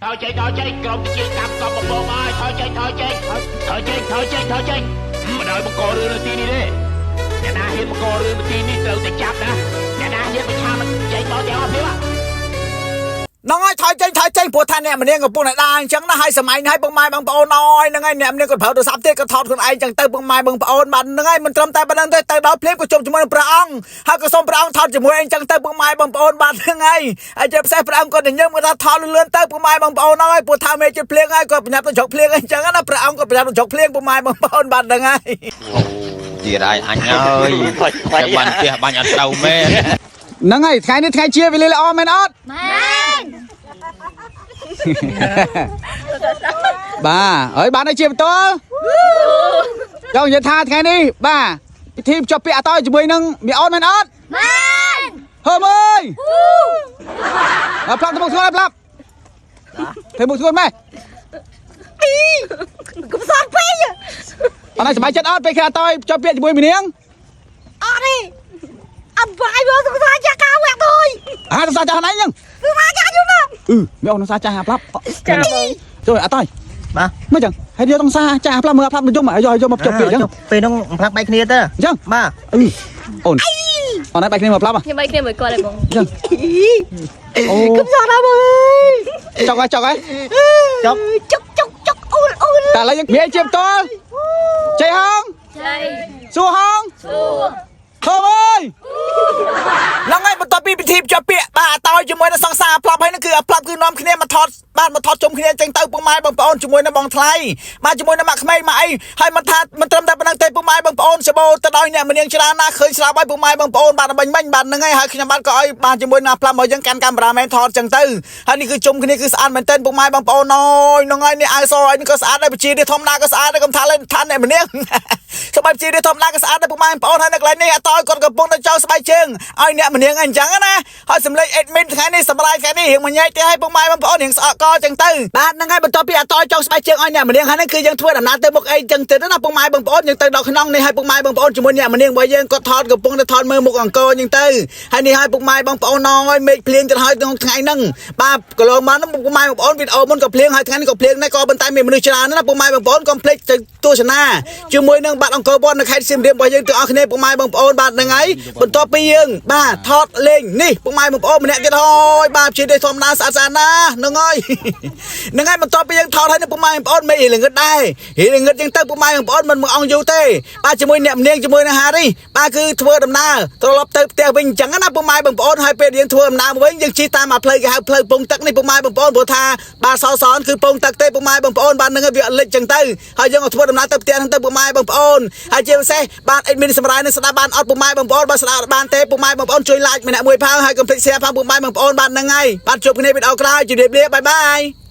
ថយចេញថយចេញក្រុមជាកម្មកបំពងហើយថយចេញថយចេញថយចេញថយចេញថយចេញមិនឲ្យបង្ករឿងនៅទីនេះទេអ្នកណាហ៊ានបង្ករឿងនៅទីនេះត្រូវតែចាប់ណាអ្នកណាហ៊ានប្រឆាំងនឹងចេញមកទាំងអស់គ្នា ហ្នឹងហើយថយចេញថយចេញព្រោះថាអ្នកម្នាងកំពុងតែដើរអញ្ចឹងណាហើយសម័យនេះហើយពុកម៉ែបងប្អូនអើយហ្នឹងហើយអ្នកម្នាងគាត់ប្រើទូរស័ព្ទទៀតគាត់ថតខ្លួនឯងអញ្ចឹងទៅពុកម៉ែបងប្អូនបាទហ្នឹងហើយមិនត្រឹមតែប៉ុណ្្នឹងទេទៅដល់ភ្លាមក៏ជួបជាមួយនឹងព្រះអង្គហើយក៏សូមព្រះអង្គថតជាមួយអញ្ចឹងទៅពុកម៉ែបងប្អូនបាទហ្នឹងហើយហើយជាពិសេសព្រះអង្គគាត់ញញឹមគាត់ថាថតលឿនៗទៅពុកម៉ែបងប្អូនអើយព្រោះថាមេជិតភ្លៀងហើយគាត់ប្រញាប់ទៅជ្រុកភ្លៀងអញ្ចឹងណាព្រះអង្គគាត់ប្រញាប់ទៅជ្រុកភ្លៀងពុកម៉ែបងប្អូនបាទហ្នឹងហើយ ទៀតហើយអញអើយតែបាញ់ផ្ទះបាញ់អត់ត្រូវមែន ហ្នឹងហើយថ្ងៃនេះថ្ងៃជាវេលាល្អមែនអត់ មែន បាទហើយបានហើយជាបន្តចង់និយាយថាថ្ងៃនេះបាទពិធីភ្ជាប់ពាក្យអតយជាមួយនឹងមីអូនមែនអត់ មែន ហឺមអើយអើផ្លាប់ទៅមុខស្ងួនផ្លាប់ធ្វើមុខស្ងួនម៉េច កំសត់ពេក អត់ឲ្យសប្បាយចិត្តអត់ពេលគេអតយភ្ជាប់ពាក្យជាមួយមីនាង អត់ទេអត់បាយមកសង្សារចាស់កៅវ៉ាក់ទៅ អាសរសើរចាស់ណៃហ្នឹង សង្សារចាស់យូរណាស់ អឺមីអូនសរសើរចាស់អាផ្លាប់ ចាស់បង ជួយអតយ បាទ មកចឹងហើយយកសរសើរចាស់អាផ្លាប់មើលអាផ្លាប់មកយំឲ្យយកយកមកភ្ជាប់ពាក្យចឹង ពេលហ្នឹងផ្លាប់បែកគ្នាទៅ អញ្ចឹង បាទ អឺអូនអូនឲ្យបែកគ្នាមកផ្លាប់ ខ្ញុំបីគ្នាមួយគាត់ហើយបង អញ្ចឹងអូ កំសត់ណាស់បង ចុកហើយចុកហើយ ចុក ចុកចុកចុកអ៊ូលអ៊ូល តែឥឡូវយើងមានជាបន្តជ័យហង ចៃ សួរហង សួរ ហមអើយហ្នឹងហើយបន្ទាប់ពីពិធីភ្ជាប់ពាក្យបាទអតោយជាមួយនឹងសង្សារអាផ្លាប់ហើយហ្នឹងគឺអាផ្លាប់គឺនាំគ្នាមកថតបាទមកថតជុំគ្នាអញ្ចឹងទៅពុកម៉ែបងប្អូនជាមួយនឹងបងថ្លៃបាទជាមួយនឹងម៉ាក់ក្មេងម៉ាក់អីហើយមិនថាមិនត្រឹមតែប៉ុណ្្នឹងទេពុកម៉ែបងប្អូនសបោទៅដោយអ្នកមនាងច្រើនណាស់ឃើញស្រាប់ហើយពុកម៉ែបងប្អូនបាទបាញ់មិញបាទហ្នឹងហើយហើយខ្ញុំបាទក៏ឲ្យបាទជាមួយនឹងអាផ្លាប់មកយើងកាន់កាមេរ៉ាមែនថតអញ្ចឹងទៅហើយនេះគឺជុំគ្នាគឺស្អាតមែនទែនពុកម៉ែបងប្អូនអើយហ្នឹងហើយនេះអាវសអីនេះក៏ស្អាតដែរបជានេះធម្មតាក៏ស្អាតដែរកុំថាលេងថាអ្នកមនាង ស្បែកជានេះធម្មតាក៏ស្អាតដែរពុកម៉ែបងប្អូនហើយនៅកន្លែងនេះអតឲ្យគាត់កំពុងតែចោលស្បែកជើងឲ្យអ្នកមនាងអីអញ្ចឹងណាហើយសម្លេង admin ថ្ងៃនេះសម្លាយថ្ងៃនេះរៀងមួយញែកទេឲ្យពុកម៉ែបងប្អូនរៀងស្អកកអញ្ចឹងទៅបាទហ្នឹងហើយបន្ទាប់ពីអតឲ្យចោលស្បែកជើងឲ្យអ្នកមនាងហើយហ្នឹងគឺយើងធ្វើដំណើរទៅមុខអីអញ្ចឹងទៅណាពុកម៉ែបងប្អូនយើងទៅដល់ក្នុងនេះឲ្យពុកម៉ែបងប្អូនជាមួយអ្នកមនាងរបស់យើងគាត់ថតកំពុងតែថតមើលមុខអង្គរអញ្ចឹងទៅហើយនេះឲ្យពុកម៉ែបងប្អូនអើយមេឃភ្លៀងទៅហើយក្នុងថ្ងៃហ្នឹងបាទកន្លងមកហ្នឹងពុកម៉ែបងប្អូនវីដេអូមុនក៏ភ្លៀងហើយថ្ងៃនេះក៏ភ្លៀងដែរក៏ប៉ុន្តែមានមនុស្សច្រើនណាស់ណាពុកម៉ែបងប្អូនកុំភ្លេចទៅទស្សនាជាមួយនឹងបាទអង្គរវត្តនៅខេត្តសៀមរាបរបស់យើងទាំងអស់គ្នាពុកម៉ែបងប្អូនបាទហ្នឹងហើយបន្ទាប់ពីយើងបាទថតលេងនេះពុកម៉ែបងប្អូនម្នាក់ទៀតហើយបាទជាទេសធម្មតាស្អាតស្អាតណាស់ហ្នឹងហើយ ហ្នឹងហើយបន្ទាប់ពីយើងថតហើយនឹងពុកម៉ែបងប្អូនមិនហិលងឹតដែរហិលងឹតចឹងទៅពុកម៉ែបងប្អូនមិនមកអង្គយូរទេបាទជាមួយអ្នកម្នាងជាមួយនឹងហារីបាទគឺធ្វើដំណើរត្រឡប់ទៅផ្ទះវិញអញ្ចឹងណាពុកម៉ែបងប្អូនហើយពេលយើងធ្វើដំណើរមកវិញយើងជិះតាមអាផ្លូវគេហៅផ្លូវពងទឹកនេះពុកម៉ែបងប្អូនព្រោះថាបាទសសនគឺពងទឹកទេពុកម៉ែបងប្អូនបាទហ្នឹងហើយវាអត់លិចចឹងទៅហើយយើងក៏ធ្វើដំណើរទៅផ្ទះហ្នឹងទៅពុកម៉ែបងប្អូនហើយជាពិសេសបាទអេដមីនសម្រាប់នឹងស្ដាប់បានអត់ពុកម៉ែបងប្អូនបាទស្ដាប់អត់បានទេពុកម៉ែបងប្អូនជួយ like ម្នាក់មួយផងហើយកុំភ្លេច share ផងពុកម៉ែបងប្អូនបាទហ្នឹងហើយបាទជួបគ្នាវីដេអូក្រោយជម្រាបលា bye bye.